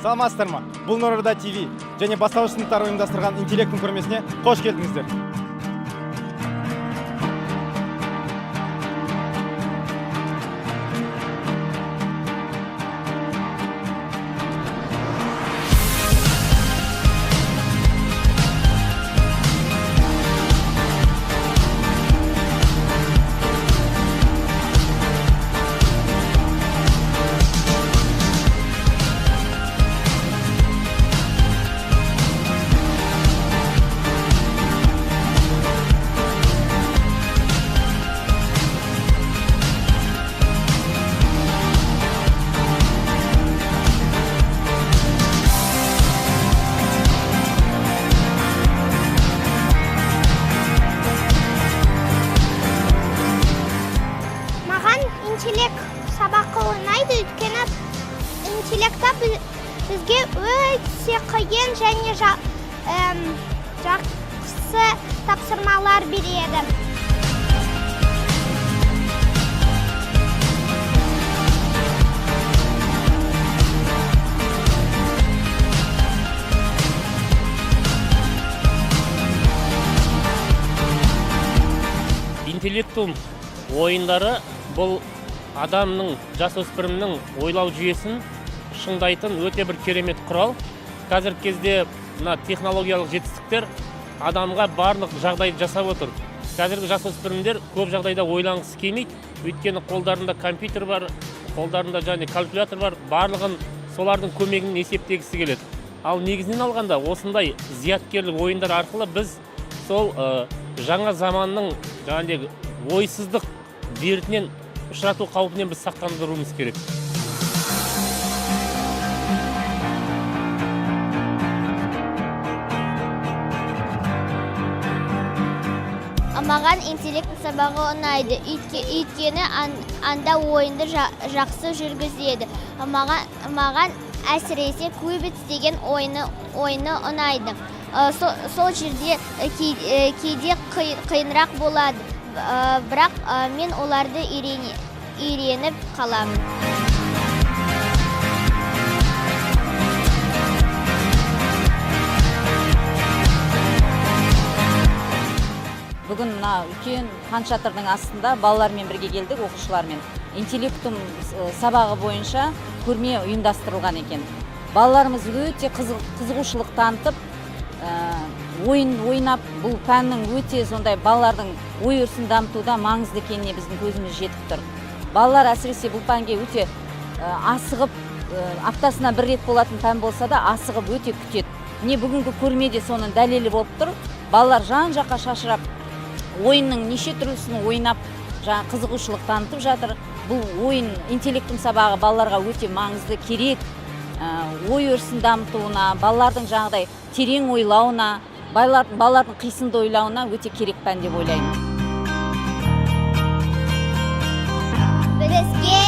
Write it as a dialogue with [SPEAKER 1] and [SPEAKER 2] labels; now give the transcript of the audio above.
[SPEAKER 1] Саламатсыздар ма? Бұл Нұрорда ТВ және бастауыш сыныптар ұйымдастырған Интеллектум көрмесіне қош келдіңіздер.
[SPEAKER 2] Маған интеллект сабағы ұнайды, өйткені интеллектта бізге өте қиын және жақсы тапсырмалар береді.
[SPEAKER 3] Интеллектум ойындары бұл адамның, жасөспірімнің ойлау жүйесін шыңдайтын өте бір керемет құрал. Қазіргі кезде мына технологиялық жетістіктер адамға барлық жағдайды жасап отыр. Қазіргі жасөспірімдер көп жағдайда ойланғысы келмейді, өйткені қолдарында компьютер бар, қолдарында және калькулятор бар, барлығын солардың көмегімен есептегісі келеді. Ал негізінен алғанда осындай зияткерлік ойындар арқылы біз сол жаңа заманның жаңағыдай ойсыздық дертінен ұшырату қаупінен біз сақтандыруымыз керек.
[SPEAKER 4] Маған интеллект сабағы ұнайды, өйткені анда ойынды жақсы жүргізеді. Маған әсіресе кубиц деген ойыны ұнайды. Сол жерде кейде қиынырақ болады, бірақ мен оларды үйреніп қаламын.
[SPEAKER 5] Бүгін мына үлкен хан шатырдың астында балалармен бірге келдік, оқушылармен. Интеллектум сабағы бойынша көрме ұйымдастырылған екен. Балаларымыз өте қызығушылық танытып, ойын ойнап, бұл пәннің өте сондай балалардың ой өрісін дамытуда маңызды екеніне біздің көзіміз жетіп тұр. Балалар әсіресе бұл пәнге өте асығып, аптасына бір рет болатын пән болса да асығып өте күтеді. Міне бүгінгі көрме де соның дәлелі болып тұр. Балалар жан-жаққа шашырап, ойынның неше түрлісін ойнап, жаңа қызығушылық танытып жатыр. Бұл ойын интеллектум сабағы балаларға өте маңызды, керек. Ой өрісін дамытуына, балалардың жаңағыдай терең ойлауына, балалардың қисынды ойлауына өте керек пән деп ойлаймын.
[SPEAKER 4] Бізге